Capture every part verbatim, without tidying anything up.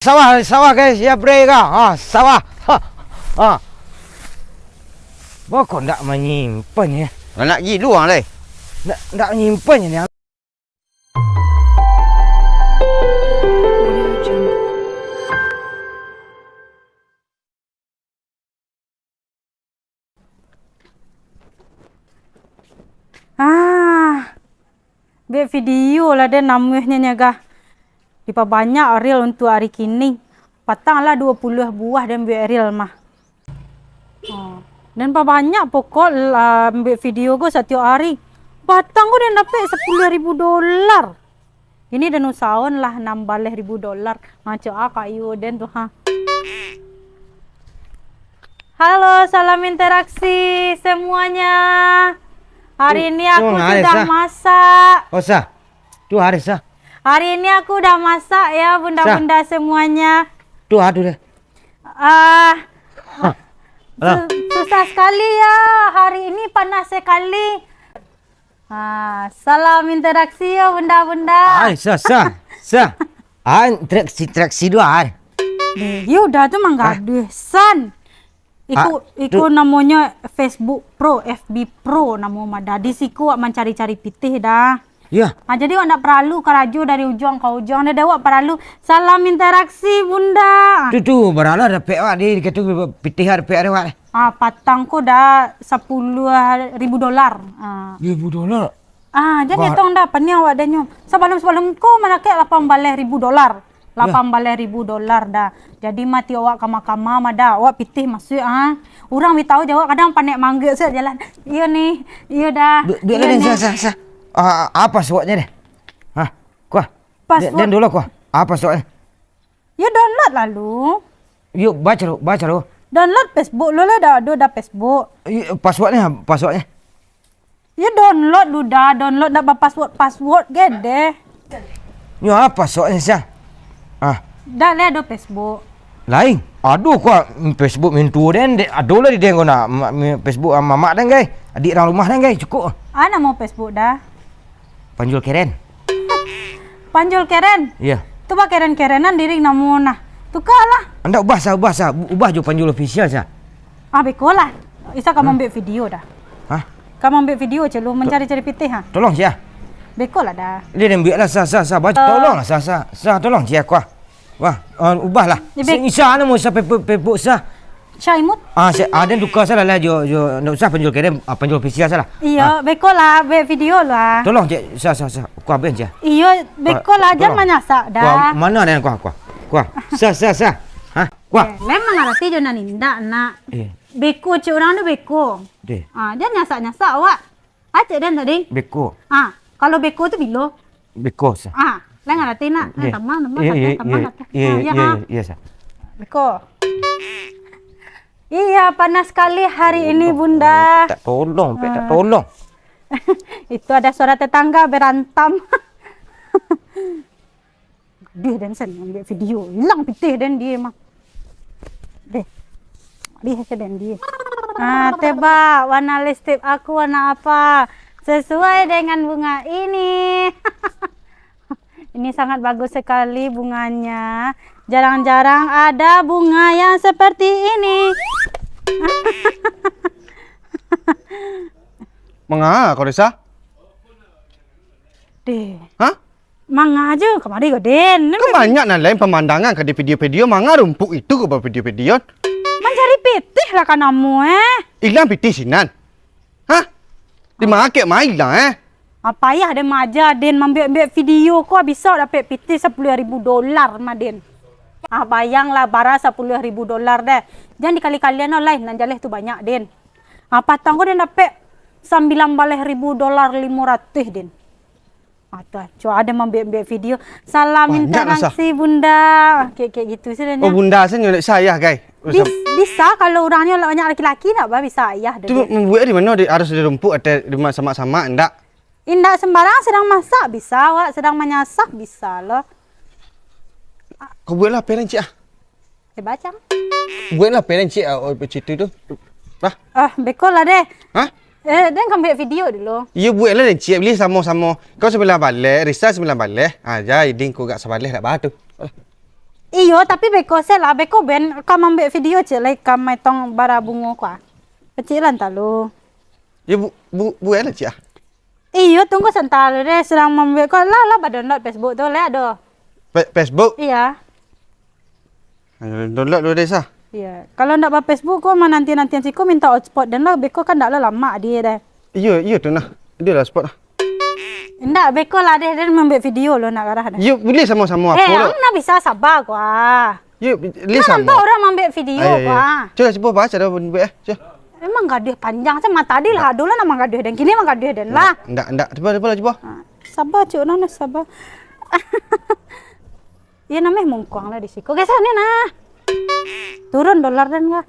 Sawah, sawah, guys, ya, bre, ka? Ha, sawah. Ha. Ha. Baa kok ndak manyimpan, ya? Nak gi luang, lai. Ndak, ndak manyimpan, ya, ni. Ah, buek video lah den namuahnyo nyo gah. Dipabanyak reel untuak ari kini. Patang lah duo puluah buah den buek reel mah. Oh. Den pabanyak pokok lah buek video ko satiok ari. Patang ko den dapek sapuluah ribu dolar. Ini den usahoan lah enam baleh ribu dolar. Macam ah kayu den tu, ha. Halo, salam interaksi semuanya. Hari ini aku sudah masak. Oh, sah. Tu hari sah. Hari ini aku udah masak ya, bunda-bunda semuanya. Tu hari deh. Ah, su-, susah sekali ya. Hari ini panas sekali. Ah, salam interaksi ya, bunda-bunda. Ai, sah, sah, sah. Ai, interaksi, interaksi dua ai. Deh, ya udah tu manggaduh, San. Iko, ah, iko tu namonyo Facebook Pro, F B Pro namo mah dah. Di siko awak mancari-cari pitih dah. Iya. Ah, jadi awak ndak paralu karajo dari ujuang ka ujuang. Dah, dah awak paralu salam interaksi, Bunda. Tu, tu, baralah dapek awak di, di situ pitih dapek awak. Ah, patang ko dah sapuluah ribu dolar. Ah. Ribu dolar? Ah, jan dietong dah, paniang awak dah nyo. Sabalun-sabalun ko manakek lapan baleh ribu dolar. Lah. Lapan baleh ribu dolar dah. Jadi mati awak kama-kama mah dah. Awak pitih masuak, ah. Urang bi tahu jawab kadang panek manggaik se jalan. Iyo ni, iyo dah. Bi-, biar iyo dah, ni. Sah, sah, sah. Ah, apa suaknya deh? Hah? Kuah. Pas dia, dia dulu kuah. Apa suaknya? Yo download lalu. Yuk, baca lu, baca lu. Download Facebook lu lah, dah ado dah Facebook. Iyo, passwordnya, passwordnya. Yo download lu dah, download dah bapassword, password gede. Nyo apa passwordnya, Syah? Ah. Dah lah ado Facebook. Lain. Aduh, kuah Facebook mintu den, dek, ado lah di den ko nak, ma-, mi-, Facebook, ah, mamak den, gai. Adik dalam rumah den, gai, cukup. Ah, namo Facebook dah. Panjul Keren. Panjul Keren? Iya. Tu bakeren-kerenan diri namo nah. Tukalah. Andak ubah sa, ubah sa. Bu-, ubah jo Panjul Official sa. Ah, beko lah. Isa ka mambuek video dah. Hah? Ka mambuek video celu mancari-cari pitih ha. Tolong sia. Beko lah dah. Dia den buek lah sa, sa, sa. Baca. Eh. Tolong lah sa, sa. Sa, tolong sia kuah. Wah, ah, ubah lah. Isa anu mau sa pepuk, pepuk sa. Syaimut? Ah, sa-, ah, den tuka salah lah, jo, jo, ndak usah Panjul Keren, ah, Panjul Official salah. Iyo, ah. Beko lah, buek video lah. Tolong, cek, sa, sa, sa. Kuah ben, cek. Iyo, beko lah, jan manyasak dah. Kuah, mana den kuah, kuah? Kuah. Sa, sa, sa. Hah? Kuah. Eh, lai mangarati jo nan indak, nak. Eh. Beko, cek urang tu beko. Deh. Ah, jan nyasak-nyasak awak. Ah, cek den tadi. Beko. Ah, kalau beko tu bilo? Beko sa. Ah, lai ngarati nak. Neh. Tambah, tambah, iya, iya, tambah, iya, tambah. Iya, ah, iya, iya, iya, sa. Beko. Iya, panas sekali hari ini, Bunda. Minta tolong, minta tolong. Itu ada suara tetangga berantem. Dih, den sen ambiak video, ilang pitih den dia mah. Deh. Dih, se den dia. Ah, tebak, warna lipstik aku warna apa? Sesuai dengan bunga ini. Ini sangat bagus sekali bunganya. Jarang-jarang ada bunga yang seperti ini. Manga, Koresa? Deh. Hah? Manga aja kamari ko, Den. Kan banyak nan lain pamandangan ka di video-video, manga rumpuk itu ko bavideo-video. Mancari pitih lah ka namo, eh. Ilang pitih sinan. Hah? Di makek mah ilang, eh. Ah, payah den maaja, Den, mambiak-biak video ko bisa dapek pitih sapuluah ribu dolar mah, Den. Ah, bayang lah bara sapuluah ribu dolar deh. Jan dikali-kalian lah, nan jaleh tu banyak, Den. Ah, patang ko Den dapek sambilan baleh ribu dolar limo ratuih, Den. Ah, tu, cubo ado mambiak-biak video. Salam interaksi, Bunda. Kayak, kayak gitu sih, oh, Bunda sajo, ndak usah ayah, gai. Bis-, bisa kalau urang nyo banyak laki-laki, ndak bah, bisa ayah. Tu mambuek di mano? Di, harus di rumpuk atau di ma-, samak-samak, ndak? Indak sembarang, sedang masak bisa, awak sedang manyasak bisa lo. Kau bueklah apa yang cik ah. Eh, bacang. Bueklah apa yang cik ah, oh, cerita tu. Lah. Ah, beko lah deh. Hah? Eh, den ka ambiak video dulu. Iyo, bueklah den cik, bali samo-samo. Kau sambilan baleh, Risa sambilan baleh. Ah, jan Idin ko agak sabaleh dak bah tu. Alah. Iyo, tapi beko se lah, beko ben ka mambuek video ciek lai ka maetong bara bungo ko ah. Kecik lah ntah lu. Yo, bu-, bu-, buek lah, Cik, ah. Iyo, tunggu santa lu deh, sadang mambuek ko lah, lah ba-download Facebook tu, lai ado. Fe-, Facebook? Iyo. Ayo, download dulu deh, sah. Iyo. Kalau ndak ba-Facebook ko, mananti-nantian siko minta hotspot den lah, beko kan ndak lah lamak dia deh. Iyo, iyo tu nah. Dia lah hotspot lah. Indak, beko lah deh, den mambuek video lo nak garah deh. Yo, buliah samo-samo Eh, apo lo? Ang nak bisa sabar ko ah. Yo, buliah Kan samo. Nampak urang mambuek video Ayo, ko ayo. ah. Cubo, cubo baco dah buek eh. Cubo. Memang gaduah panjang, sama tadi lah dulu nak manggaduah den, kini manggaduah den lah. Ndak, ndak, cubo, cubo lah, cubo. Ah, sabar, cuk, nah, nah, sabar. Ya, nameh mungkuang lah di siko. Geser ni nah. Turun dolar den ka.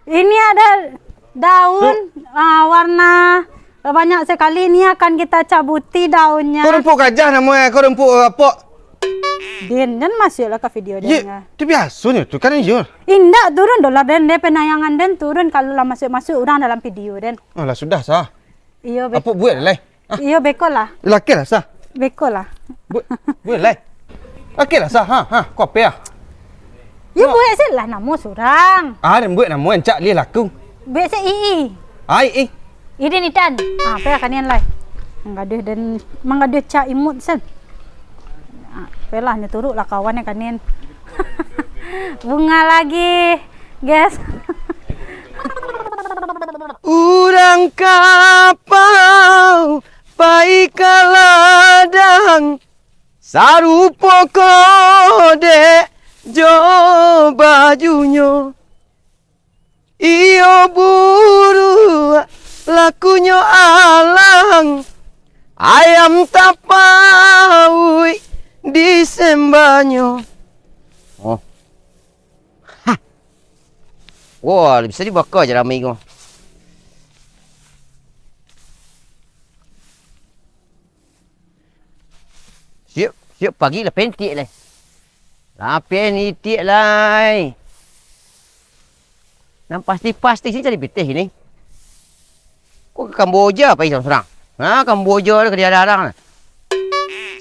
Ini ada daun, ah, warna banyak sekali. Ini akan kita cabuti daunnya. Ko rumput gajah namo eh, ko rumput, eh, apo? Den, den masuaklah ka video den Ye, ka. Tu biasonyo tu kan iyo. Indak, turun dolar den, den penayangan den turun kalau lah masuk-masuk urang dalam video den. Alah, sudah sah. Iyo, be- Apo buek lai? Ah. Iyo, beko lah. Lakeh lah sah. Beko lah. Bu-, buek lai. Lakeh lah sah. Ha, ha, ko apo ah? Yo, buek se lah namo surang. Ah, den buek namo rancak lai laku. Buek se ii. Ai, eh. Ii den itan. Ah, pai lah kanian lai. Manggaduah den, manggaduah cak imut sen. Ah, pai lah, nyo turuk lah kawan nyo kanian. Bunga lagi, guys. Urang kapau pai ka ladang, sarupo ko dek jo bajunyo. Iyo buruak lakunyo alang, ayam tapauik disembanyo. Oh. Hah. Wah, bisa dibaka je ramai ko. Siap, siap pagi lah pentik lah. Lah pen itiak lai. Nan pasti-pasti sini cari pitih sini. Ko ka Kamboja pai surang-surang. Ha, Kamboja tu ka diarang-arang.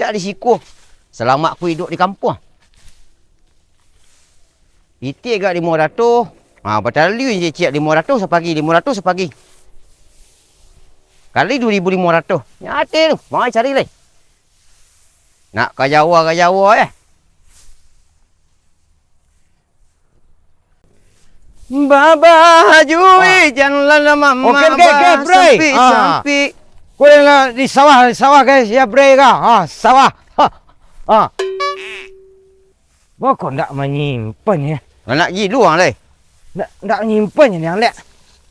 Cak di siko. Salamak ku iduik di kampuang. Pitih agak limo ratuih. Ha, bataliun je ciek limo ratuih sapagi, limo ratuih sapagi. Kali duo ribu limo ratuih. Nyo ati tu, mari cari lai. Nak ka Jawa, ka Jawa eh. Babaju Ah. ijan lalam Oke, oke, oke, bre. Sampi, Ah. sampi. Kau yang di sawah, di sawah guys, ya bre ka. Ah, sawah. Ha. Ah. Baa kok ndak manyimpan, ya? Lah nak gi luang lai. Ndak, ndak manyimpan, ya, Niang, lek.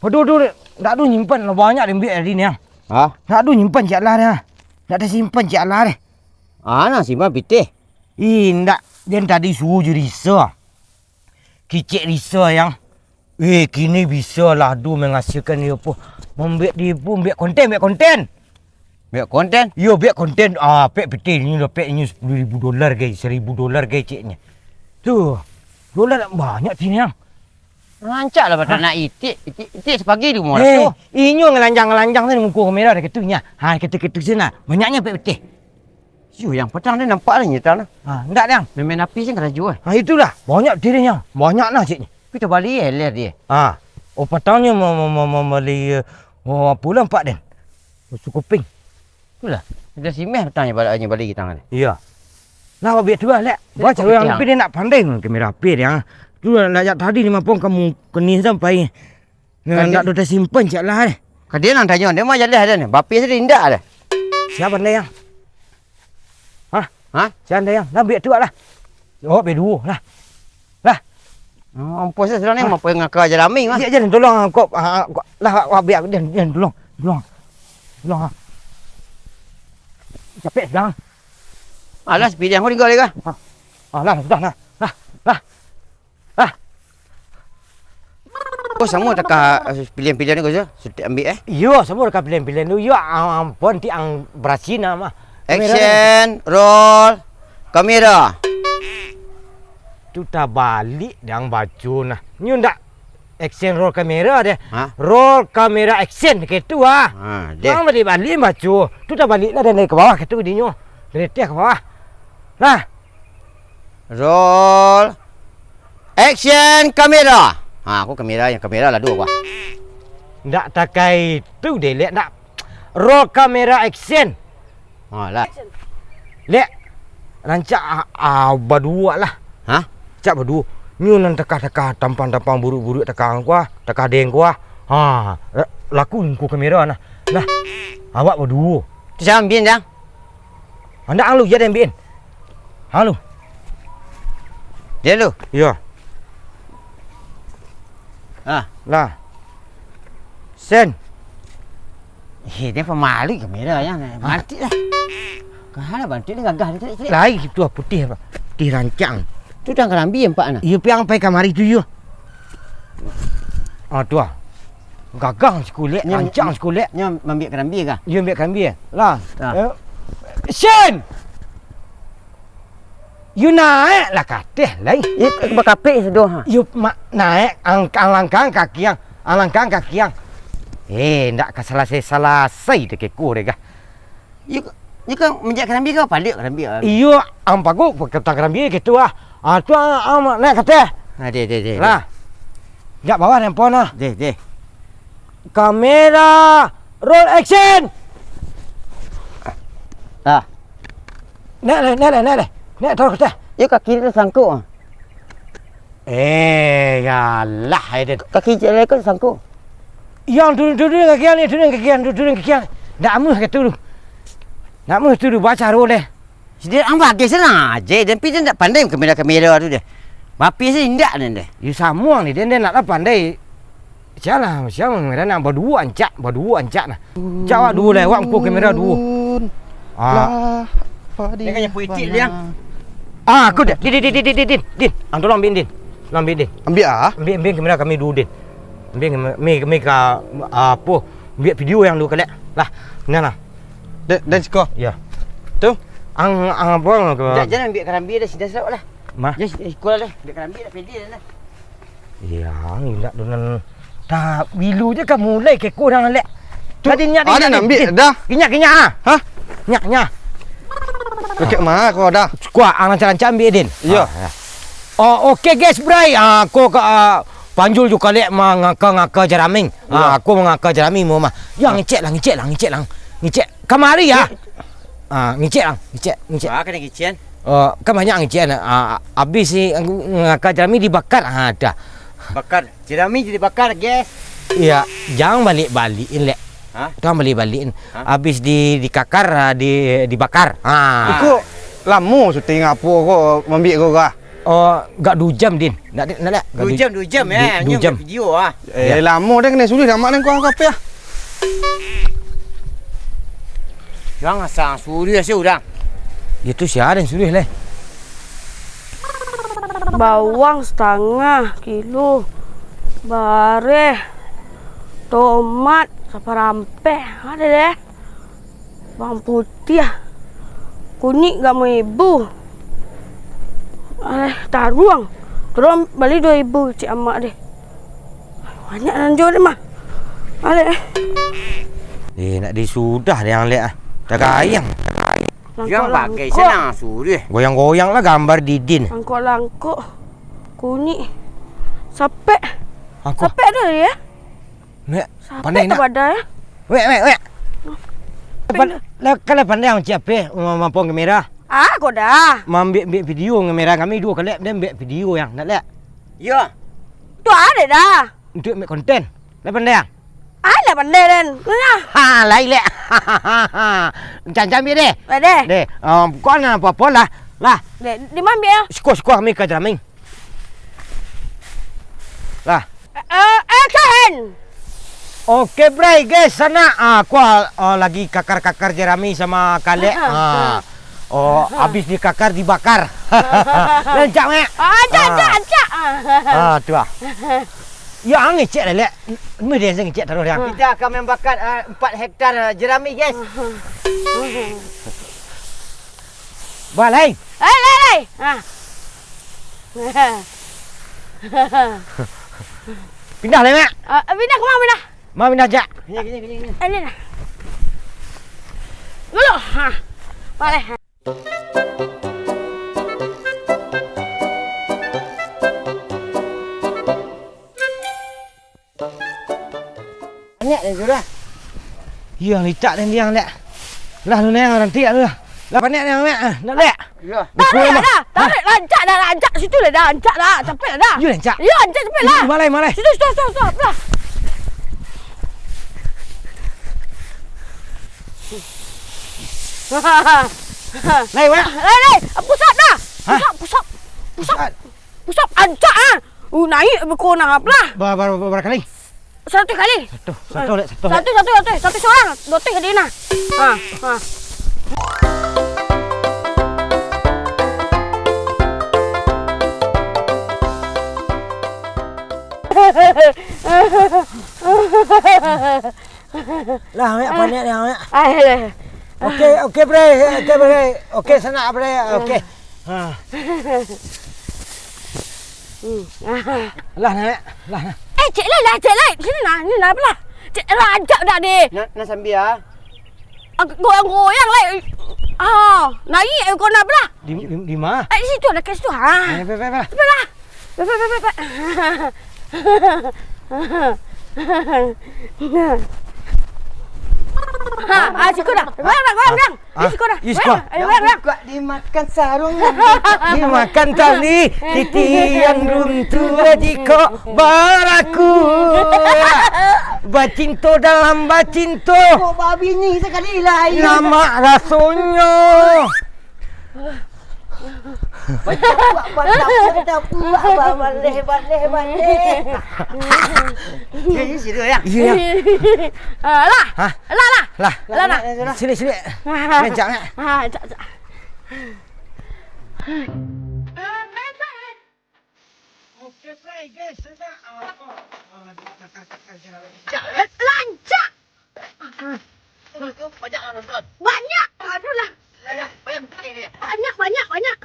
Aduh, aduh, ndak ado nyimpan lah, banyak diambiak tadi, Niang. Ha? Ndak ado nyimpan cak lah, Niang. Ndak tasimpan cak lah, deh. Ah, nan simpan pitih. Ih, ndak. Den tadi suruh jo Risa. Kicek Risa, Yang. Eh, kini bisa lah tu menghasilkan dia pun. Mambuek dia pun, buek konten, buek konten. Buek konten? Iyo, buek konten. Ah, pek pitih inyo dapek inyo sapuluah ribu dolar, guys. Saribu dolar, guys, ceknyo. Tu, dolar banyak sini, Yang. Rancak lah batanak itik. Itik, itik sapagi tu murah Eh, tu. Inyo ngelanjang-ngelanjang tadi muko kamera dah ketu nya. Ha, ketu-ketu sini lah. Banyaknyo pek pitih. Yo, Yang, patang ni nampak lah nyata lah. Ha, ndak, Yang. Main-main api sen karajo eh. Ha, itulah. Banyak dirinya. Banyak nah ceknyo. Kita bali eh, ler dia. Ha. Oh, patangnyo ma-, ma-, ma-, ma-, mali, eh, oh, apo lah nampak den? Oh, sukuping. Itulah. Kita simeh patangnyo bali, bali kita ni. Iya. Nah, biak tu lah, lek. Dia Wah, caro yang kok lebih dia nak pandai dengan kamera H P dia. Tu lah, nak jak tadi ni mampong kamu kenih sampai. Nah, Kan ndak dia ado tasimpan cak lah, eh. Ka dia nan tanyo, dia mah jaleh ado ni. Bapis tadi indak ado. Siapa anda yang? Hah? Hah? Siapa anda yang? Lah, biak tu lah. Oh, biak duo lah. Lah. Oh, ampo sajo surang ni, Ah. mampu ngaka aja rami mah. Iya, jangan tolong kok. Ah, kok. Lah, wak, wak, biak, jangan, jangan tolong. Tolong. Tolong, ah. Capek sudah. Alah, sepilihan kau tinggal lagi kah? Ah. Ah, lah, sudah, lah. Lah, lah. Ah. Oh, samo takah, eh, pilihan-pilihan tu, Gus, ya? Sudah ambil, eh? Iyo, samo takah pilihan-pilihan tu. Iyo, am-, ampun, ti ang berasi nah, mah. Kamera Action, roll, kamera. Tu tabalik dang baco nah. Nyo ndak action roll kamera deh. Ha? Roll kamera action, ketu ah. Ha, deh. Ang balik-balik baco. Tu tabalik lah dari ke bawah, ketu dinyo. Dari atas ke bawah. Nah. Roll. Action, kamera. Ha, aku kamera, yang kamera lah duo aku. Ndak takai tu deh, Lek, ndak. Roll kamera, action. Ha, lah. Lek, rancak, ah, ah, baduo lah. Ha? Rancak baduo. Nyo nan takah-takah, tampang-tampang, buruak-buruak, takah kuah, takah deng kuah. Ha, la-, laku ngku kamera nah. Nah, awak baduo. Tu sia ambiak, Jang? Andak ang lu, jan ambiak. Ang lu. Jan lu? Iyo. Ah. Lah. Sen. Eh, dia pemalu kamera yang. Ah. Bantik lah. Kahan lah bantik ni gagah ni, cik, cik. Lai tu lah putih apa? Putih rancak. Tu dah karambia nampak nah. Iyo, piang pai kamari tu, iyo. Ah, tu ah. Gagah sikulek, rancak sikulek. Nyo mambiak karambia kah? Iyo, ambiak karambia. Lah. Ah. Eh. Sen! Yu naek lah ka ateh lai. Yu bakapek sudah, ha. Yu ma-, naek, ang-, ang langkang kaki ang, ang langkang kaki ang. Eh, ndak ka salasai-salasai dek keko dek kah. Yu, yu kan manjak karambia kah, paliak karambia? Iyo, ang paguak pakatang karambia gitu ah. Ah, tu ang, ang naek ka ateh. Ah, deh, deh, deh, lah. Deh. Jak bawah handphone ah. Deh, deh. Kamera, roll action. Ah. Naik lai, naik lai, naik lai. Naik taruih ka ateh. Yo, kaki tu sangkuk ah. Eh, yalah, ai den. Kaki jelek kan sangkuk. Yang turun, turun kaki ang ni, turun kaki ang, turun kaki ang. Ndak amuah ka tu. Ndak amuah tu, baca roh deh. Sida ang bagai sanang aje, den pi den ndak pandai kamera-kamera tu deh. Bapi se indak den deh. Yo, samuang ni, den, den nak lah pandai. Sialah, sialah, kamera nak baduo ancak, baduo ancak nah. Cak awak duo lai, awak angku kamera duo. Ah. Lah, Fadil. Dia kan nyapu itik dia. Ah, aku dah. Din, din, din, din, din, din. Din, ang tolong ambil, Din. Tolong ambil, Din. Ambil ah? Ambil, ambil kamera kami duo, Din. Ambil, ambil, ambil ka, ah, apo? Ambil video yang duo kalek. Lah, nah, nah. Dek, dan siko. Ya. Tu. Ang, ang apo ke? Jan, jan ambil karambia dah, sida sawak lah. Mah. Jan siko lah, ambil karambia dah, pede dah. Yang indak tu nan. Tah, bilo je ka mulai keko dang, Lek. Tu, tadi nyak, ada nyak, nak ambil, Din. Dah. Kinyak, kinyak, ah. Hah? Nyak, nyak. Kek ma ko dah? Kuah, ang rancak-rancak ambil, Din. Iyo. Ah, ya. Oh, oke, guys, bray. Ah, ko ka, ah, Panjul jo Kalek mangaka-ngaka jaraming. Iyo. Ah, ko mangaka jaraming mo mah. Yang ngecek lah, ngecek lah, ngecek lah. Ngecek. Kamari, ah. Ah, ngicek ang, ngicek, ngicek. Ah, kena ngicek. Oh, kan banyak ngicek, ah, habis ni, ngaka jerami dibakar, ah, dah. Bakar. Jerami jadi bakar, guys. Iya, jangan balik-balikin, Lek. Hah? Jangan balik-balikin. Hah? Habis di, dikakar, ah, di, dibakar. Ah. Iko lamo syuting apo ko, mambiak ko kah? Oh, gak duo jam, Din. Nak, nak, nak, gak duo jam, duo jam, eh, duo jam. Video, ah. Eh, lamo deh, kena suruh dah, mak, nang kau apa, ah? Yang asal suruh, asal urang. Itu siapa yang suruh, leh? Bawang satangah kilo, bareh, tomat saparampeh, ada deh. Bawang putiah, kunik gamo ibu. Aleh, taruang. Taruang bali duo ibu, cik amak deh. Banyak nan juo deh mah. Aleh. Eh, nak disudah deh, Lek, ah. Tagayang. Yang bagai langkok. Senang suruh. Goyang-goyang lah gambar Didin. Langkok-langkok. Kunik. Sapek. Aku. Sapek ada ya? Mek, sapek pandai tu nak. Badan, eh? Wek, wek, wek. Apa? Pan-, lah, kan lah pandai ang ciap, eh, ma-, mampong kamera. Ah, kau dah. Mambiak-biak video kamera kami duo kalek, den biak video yang nak, Lek. Yo. Tu ada dah. Untuk ambil konten. Lah pandai ang? Ah, lah pandai, den. Nah. Ha, lai, Lek. Macam-macam biak deh. Lah deh. Deh, um, kau nak apa-apa lah. Lah. Deh, di mana biak? Siko-siko kami ka jalan. Lah. Eh, eh, eh, Ken. Oke, bray, guys, sana. Ah, aku, ah, lagi kakar-kakar jerami sama Kalek. Ah. Oh, habis dikakar, dibakar. Rancak, Mek. Ah, rancak, rancak, rancak. Ah, tu ah. Ya, ang ngecek lah, Lek. Meh dia ngecek taruh dia. Kita akan membakar, ah, empat hektar, ah, jerami, guys. Balai. Lai, lai, lai. Ha. Pindah lai, Mak. Ah, pindah ka ma pindah? Ma pindah, Jak. Kini, kini, kini, kini. Eh, ni dah. Dulu. Ha. Balai. Liek den sudah. Iyo, licak den diang, liek. Lah, lu nang rantiak lu lah. Lah, panek nang, liek. Ah, nak liek. Iyo. Tarik lah, dah. Tarik lah, ancak dah, ancak situ lah, dah, ancak dah, capek lah, dah. Iyo, ancak. Iyo, ancak, capek lah. Malai, malai. Situ, situ, situ, situ, lah. Lai, Wak. Lai, lai. Pusap dah. Hah? Pusap, pusap. Pusap. Pusap. Pusap, ancak ah. Uh, naik beko nang apo lah. Ba-, ba-, ba-, bara kali? Saratuih kali. Satu, satu, Lek, satu, Lek. Satu, satu, satu, satu surang. Duo tuih jadi nah. Ha, ha. Lah, Mek, panek ni, Mek. Ah, eh. Oke, oke, Bre. Oke, Bre. Oke, sanak, Bre. Oke. Ha. Hmm. Lah, Nek. Lah, Nek. Eh, cek lai lah, cek lai. Sini nah, ni nah, apo lah? Cek lah, ancak dah deh. Nak, nak sambil ah. Ah, goyang-goyang lai. Ah, naik, eh, kau nak apo lah? Di, di, di ma? Eh, di situ lah, kat situ. Ha. Eh, pe, pe, pe. Pe lah. Pe, pe, pe, pe, pe. Ha, ah, siko dah. Goyang dah, goyang, goyang. Ah, di siko dah. Di siko. Goyang, goyang, goyang. Dimakan sarung, dimakan tali, titian runtuh jiko baraku. Bacinto dalam bacinto. Kok babini sakali lai. Lamak rasonyo. Bacapuak, bacapuak, bacapuak, baleh, baleh, baleh. Ya, ya, situ ya. Iya. Ah, lah. Hah? Lah, lah. Lah. Lah, lah. Sini, sini. Rancak, Mak. Ah, cak, cak. Rancak. Banyak. Aduh lah. Banyak, banyak, banyak.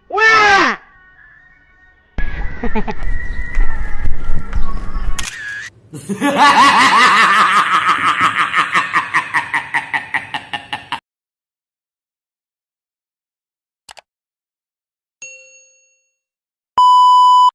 Wah!